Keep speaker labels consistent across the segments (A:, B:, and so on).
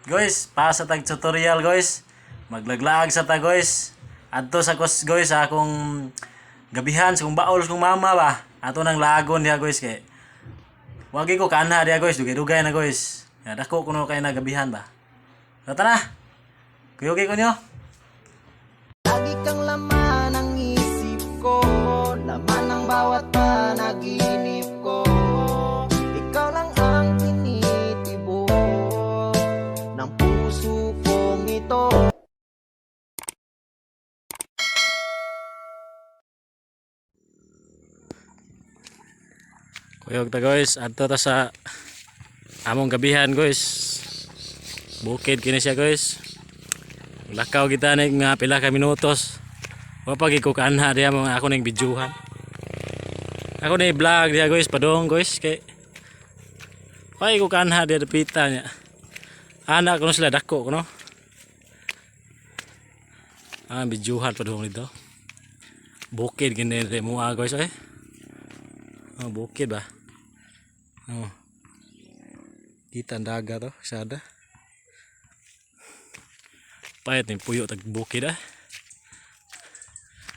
A: Guys, para sa tag tutorial, guys. Maglaglaag sa ta, guys. Adto sa kos, guys, sa akong gabihan sa kong baol sa kong mama ba. Ato nang lagon diha, guys, kay wagi ko kanha diha, guys, dugay-dugay na, guys. Ya, dako kuno kay na gabihan ba. So, tara. Kuyugi ko niyo.
B: Lagi kang laman ng isip ko, laman ng bawat panaginip ko. Ikaw lang ang tinitibok ng puso kong ito.
A: Kuyog ta, guys, adto ta sa among gabihan, guys. Bukid kini siya, guys. Lakaw kita ni nga pila ka minutos. Wa pa gid ko kanha diha mga ako ning bidyuhan. Ako ni vlog diha, guys, padong, guys, kay pa ko kanha diha dapita niya. Ana kuno sila dako kuno. Ah, bidyuhan padong dito. Bukid kini diri mo, guys, eh. Oh, bukid ba? Oh. Kita ang dagat oh, sada. Payat ni puyo tag bukid ah.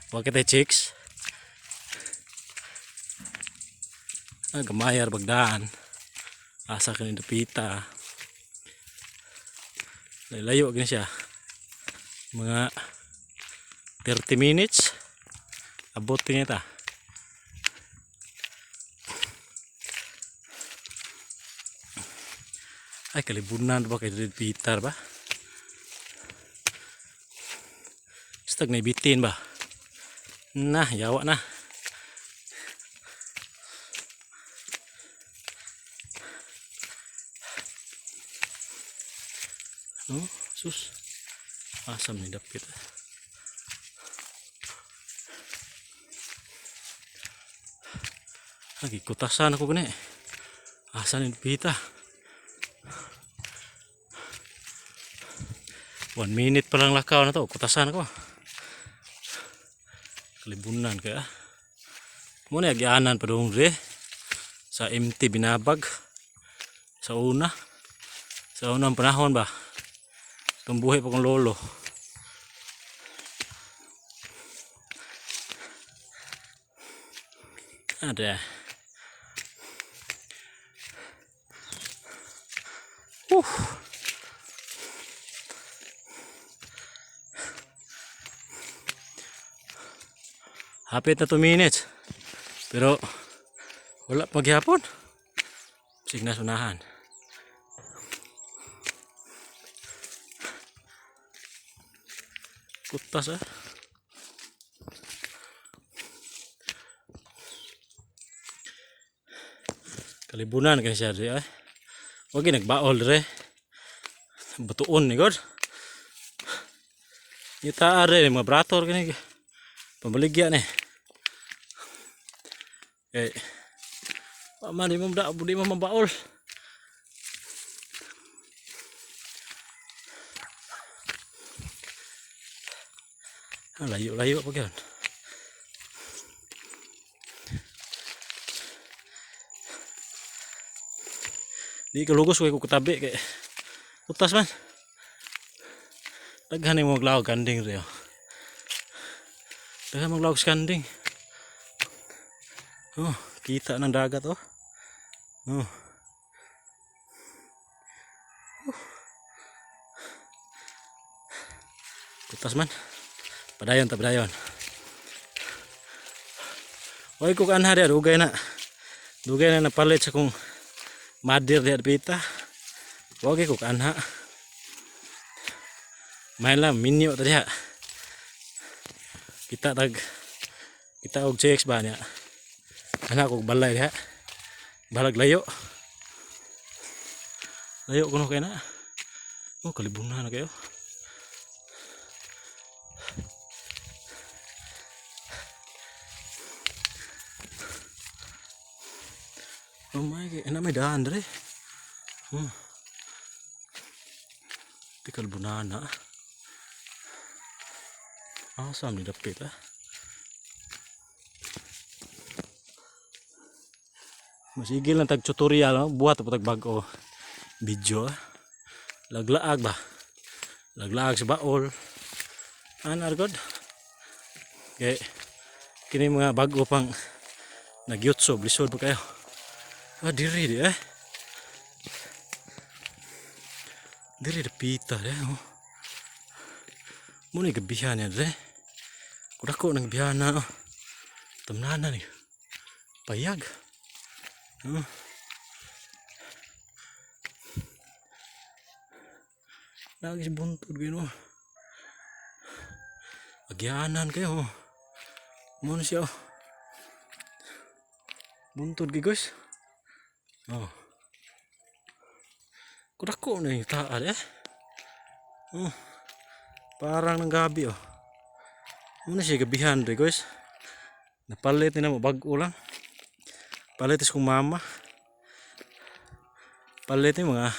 A: Wa kita chicks. Ah, gamayar bagdaan. Asa kini dapita. Layo gini siya. Mga 30 minutes. Abot niya ta. Ay, kalibunan ba kay Peter ba? Stag na ibitin ba? Na, yawa na. Oh, sus. Asam ni dapit. Lagi kutasan ako gani. Asa ni pita? 1 minute pa lang lakaw na to. Kutasan ako. Kalibunan kaya. Muna agyanan pa doon re. Sa MT Binabag. Sa una. Sa unang panahon ba. Tumbuhi pa kong lolo. Ada. Hapit na 2 minutes. Pero wala pa gihapon. Sige na sunahan. Kutas ah. Kalibunan kani siya diri ay. Wag nagbaol dire. Batuon ni God. Ita are mga brator kani. Pambaligya ni. Eh. Pa man di mo da di mo mabaol. Ah, layo-layo pa gyud. Di ka lugos ko katabi kay utas man. Daghan ni mo maglaog kanding riyo. Daghan maglaog sa kanding. Oh, kita ng dagat oh. Oh. Kutas man. Padayon ta, padayon. Oy ko kanha diha dugay na. Dugay na napalit sa kong madir diha pita. Wag ko kanha. Main lang minyo ta diha. Kita tag kita og checks ba niya. Ana ko balay diha. Balag layo. Layo kuno kay na. Oh, kalibunan na kayo. Oh my, ana may daan dire. Di kalbunana. Asam ni dapit ah. Masigil lang tag tutorial, no? Buhat pa tag bag-o video ah. Laglaag ba? Laglaag sa baol. Ana god. Kay kini mga bago pang nagyutsob, lisod pa kayo. Ah, diri di eh. Diri dapita de oh. Mo ni gabihan niya dire. Kudako ng gabihan na oh. Tamnana ni. Payag. Oh. Lagi si buntod kayo no. Agyanan kayo oh. Mo na siya oh. Buntod kayo guys. Oh. Kudako na yung taal eh. Oh. Parang ng gabi oh. Mo na siya gabihan re guys. Napalit ni na mo bag-o lang. Palit is kong mama. Palit ni mga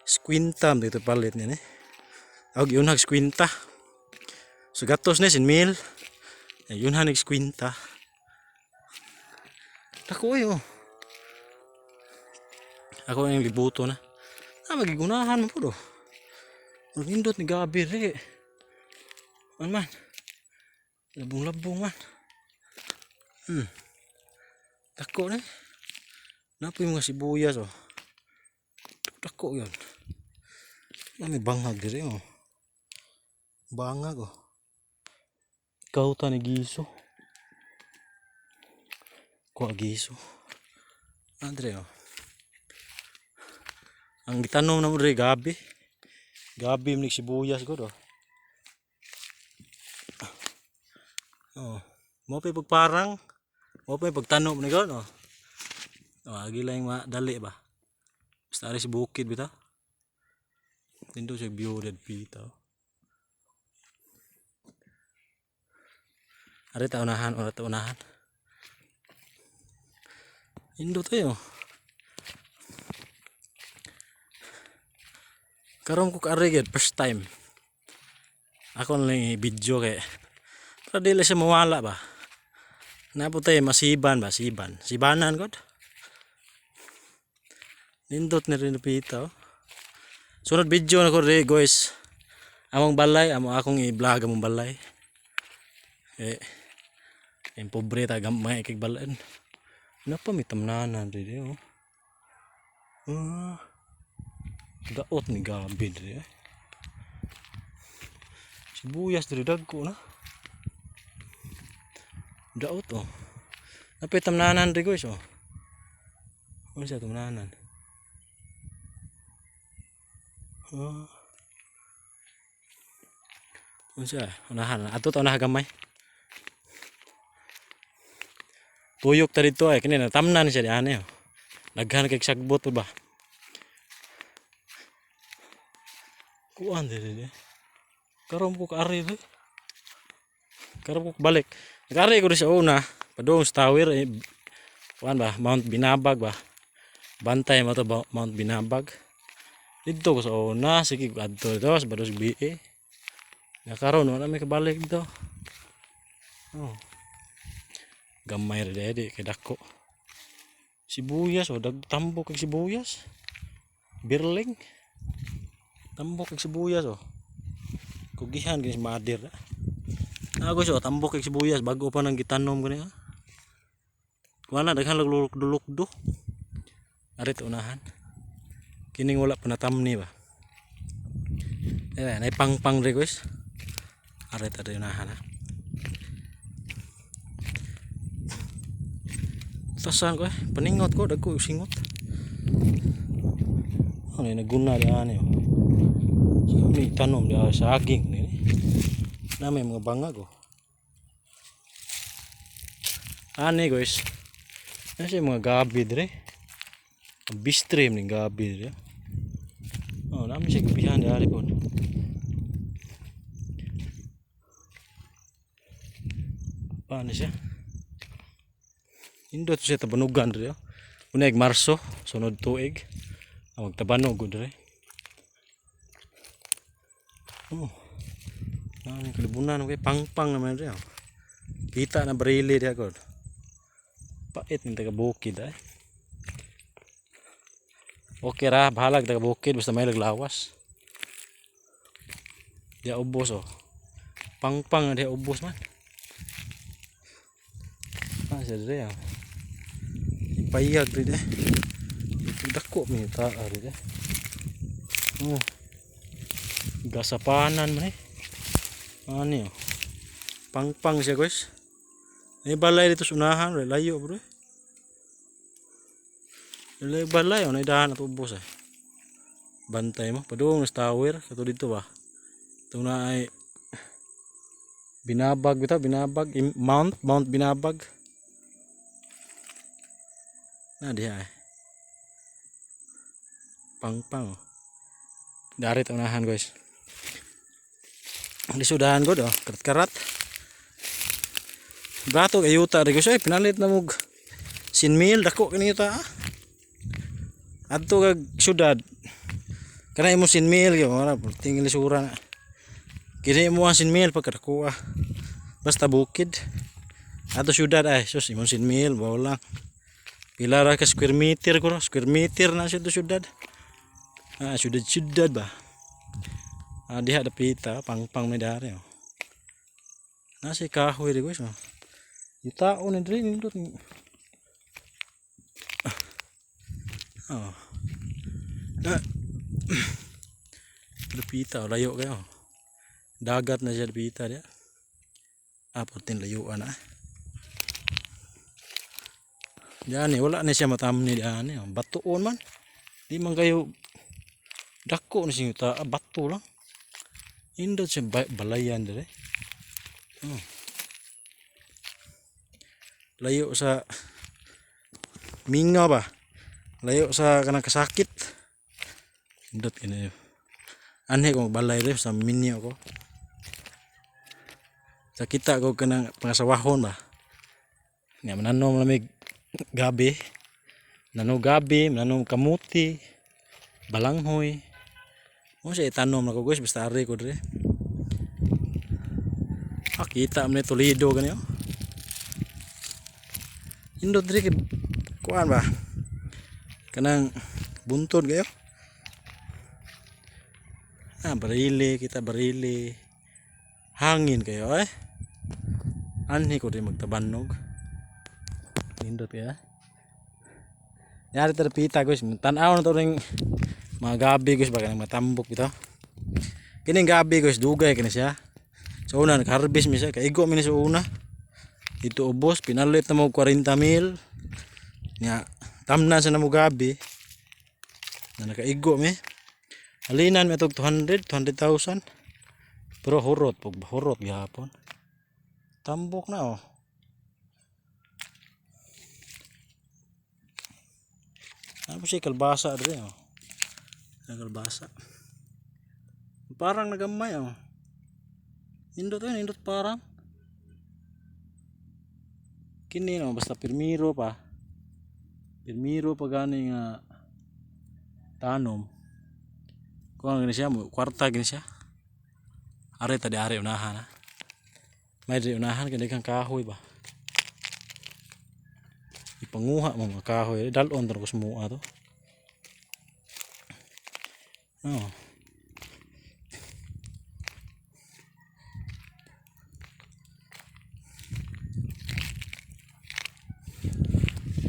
A: squinta dito palit niya ni. Ag yun hag squinta. So gatos ni sin mil. Yun hag squinta. Dako eh oh. Ako yung libuto na. Ah, magigunahan mo po do. Ang nindot ni gabi re. Ano man? Labong-labong man. Dako na. Napoy mga sibuyas oh. Dako yun. May bangag dire oh. Bangag oh. Kauta ni giso. Kuha giso. Andre oh. Ang gitanom na mo dire gabi. Gabi man sibuyas ko do. Oh. Mo pa pagparang. Mo pa pagtanom ni ko no. Oh, agi lang madali ba. Basta ari sa bukid bitaw. Nindo siya view dead pita. Ari ta unahan, ora ta unahan. Indo tayo. Karon ko kaari gyud first time. Ako na lang i-video kay para dili siya mawala ba. Napo tayo masiban ba, siban. Sibanan god. Nindot na rin pita oh. Sunod video na ko rin guys. Among balay, amo akong i-vlog among balay. Eh, yung pobre ta gamay kay balaan. Napa may tamnanan diri oh. Ah. Daot ni gabi diri eh. Sibuyas diri dagko na. Daot oh. Napay tamnanan diri guys oh. Ano siya tamnanan? Ah. Ano siya? Unahan. Ato ta unahan gamay. Tuyok ta dito ay kini natamnan siya di ani oh. Daghan kay sagbot ba. Kuan diri di. Karon ko kaari di. Karon ko balik. Nag-ari ko sa una, padung sa tower eh, kuan ba, Mount Binabag ba. Bantay mo to ba, Mount Binabag. Didto ko sa una, sige adto dito sa Bados BA. Nga karon wala may kabalik dito. Oh. Gamay ra di kay dako. Sibuyas o dag tambok kag sibuyas. Birling. Tambok kag sibuyas oh. Kugihan gani si mother. Ako so tambok kag sibuyas bago pa nang gitanom gani ah. Wala daghan lang lulok-dulok. Ari to unahan. Kining wala pa natamni ba. Eh, nay pangpang re guys. Ari ta unahan ha. Tasan ko eh, paningot ko, dagko singot. Ano yung naguna di ani oh. So, may tanom di saging ni. Na may mga bangag oh. Ani guys. Ano siya mga gabi dire. Ang bistrim ni gabi dire. Oh, nami siya gabihan di ari po. Paano siya? Indot siya tabanugan dire. Unay Marso, sunod tuig. Ang magtabanog dire. Oh. Nami kalibunan kay pangpang naman dire. Oh. Kita na barili diha god. Pait ni taga bukid ay. Okay ra, bahalag taga bukid basta may laglawas. Diya ubos oh. Pangpang diya ubos man. Ah, siya dire ah. Ipayag dire eh. Dako mi ta dire. Oh. Gasapanan man eh. Ani oh. Pangpang siya, guys. May balay dito sa unahan, wala layo bro. Layo balay oh, naidahan at ubos eh. Bantay mo, padung sa tower, kato dito ba. Ito na ay Binabag bitaw, binabag. Mount Binabag. Na diha eh. Pangpang oh. Dari unahan, guys. Lisudahan ko do, karat-karat. Bato kay yuta ri, guys, ay pinalit na mog sinmil dako kini yuta ah. Adto kag syudad. Kana imo sinmil kay ora tingil lisura na. Kini mo ang sinmil pagkadako ah. Basta bukid. Ato syudad ay sus imong sinmil bawo lang. Pila ra ka square meter ko, square meter na siya to syudad. Ah, syudad syudad ba. Ah, diha dapita pangpang may dari oh. Nasi kahoy ri, guys, oh. Yung tao ni diri nindot. Oh. Ah. Dapita oh, layo kayo. Dagat na siya dapita diya. Ah, portin layuan na. Diyan eh, wala na siya matamni diyan eh. Batuon man. Di man kayo dako ni siya ta, ah, bato lang. Indot siya balayan dire. Oh. Layo sa mingaw ba? Layo sa kanang kasakit. Indot kini. Anhi ko balay dire sa minyo ko. Sa kita ko kanang pangasawahon ba. Nga mananom lamig gabi. Nanom gabi, nanom kamuti, balanghoy. Mo siya itanom nako, guys, basta ari ko dire. Ah, kita man ni Toledo gani oh. Indot dire kay kuan ba? Kanang buntod kayo. Ah, barili, kita barili. Hangin kayo eh. Anhi ko din magtabanog. Nindot kaya. Yari ta pita, guys, tan-aw na to ring mga gabi, guys, baka nang matambok bitaw. Kining gabi, guys, dugay kini siya. Sa una nag-harvest mi siya, kaigo mi ni sa una. Dito ubos, pinalit na mo 40 mil. Nya, tamna sa namo gabi. Na nakaigo mi. Halinan mi itog 200, 200,000. Pero hurot, pag hurot gihapon. Tambok na oh. Ano po siya kalbasa dre oh. Kalbasa. Parang nagamay oh. Indot yun, indot parang. Kini no, basta pirmiro pa. Pirmiro pa gani nga tanom. Kuha gani siya mo, kwarta gani siya. Are ta di are unahan ha. May di unahan kay kang kahoy ba. Ipanguha mo mga kahoy, dalon to ko sumua to. Oh.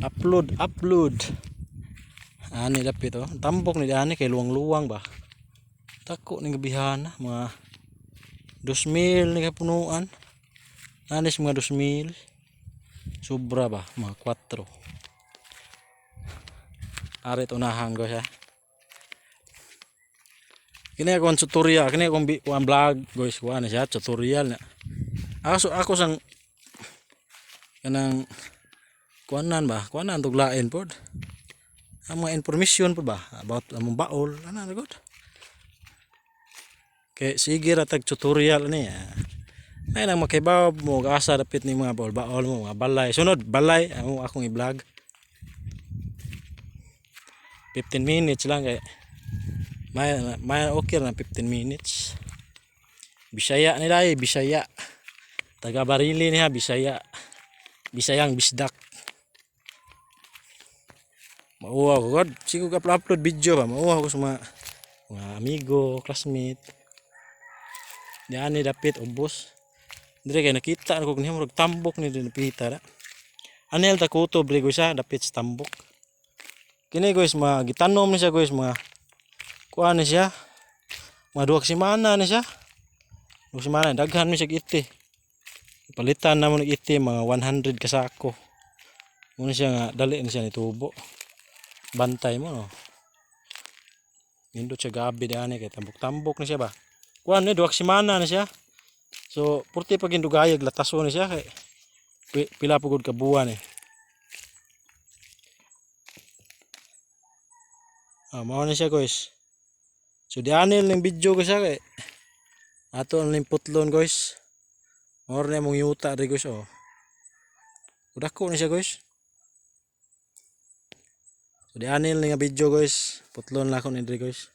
A: Upload, upload. Ani dapit oh. Tambok ni ani kay luwang-luwang ba. Tako ning gabihana mga 2,000 ni kapunuan. Anis mga 2,000. Sobra ba mga 4. Arit unahan ko siya. Kini akong tutorial, kini akong kuan vlog, guys, kuan na siya tutorial na. Ako sang kanang kuanan ba, kuanan tuglain pod. Ang mga information pod ba about among baol, ana na gud. Kay sige ra tag tutorial ani. May nang makibaw mo asa dapit ni mga baol-baol mo mga balay. Sunod balay amo akong i-vlog. 15 minutes lang kay may okay na 15 minutes. Bisaya nila eh, Bisaya. Taga Barili niya, Bisaya. Bisayang Bisdak. Mauwaw ko god. Sige ko upload video ba. Mauwaw ko sa mga amigo, classmate. Diani dapit ubos. Dire kay nakita ko niya murag tambok ni din pita ra. Anel ta kutob ri guys ha, dapit sa tambok. Kini guys, mga gitanom ni siya guys, mga kuan ni siya. Mga 2 ka semana ni siya. 2 ka semana daghan mi siya iti. Palitan namo ng iti mga 100 ka sako. Muna siya nga dali ni siya ni tubo. Bantay mo no. Nindot siya gabi diani kay tambok-tambok ni siya ba. Kuan ni 2 ka semana ni siya. So purti pag gindugayag lataso ni siya kay pila pugod ka buwan eh. Ah, mao ni siya guys. So dianil ning video ko siya kay ato ang ning putlon guys. Mao na mong yuta ri guys oh. Dako ni siya guys. So dianil ning nga video guys. Putlon lang ako ni diri guys.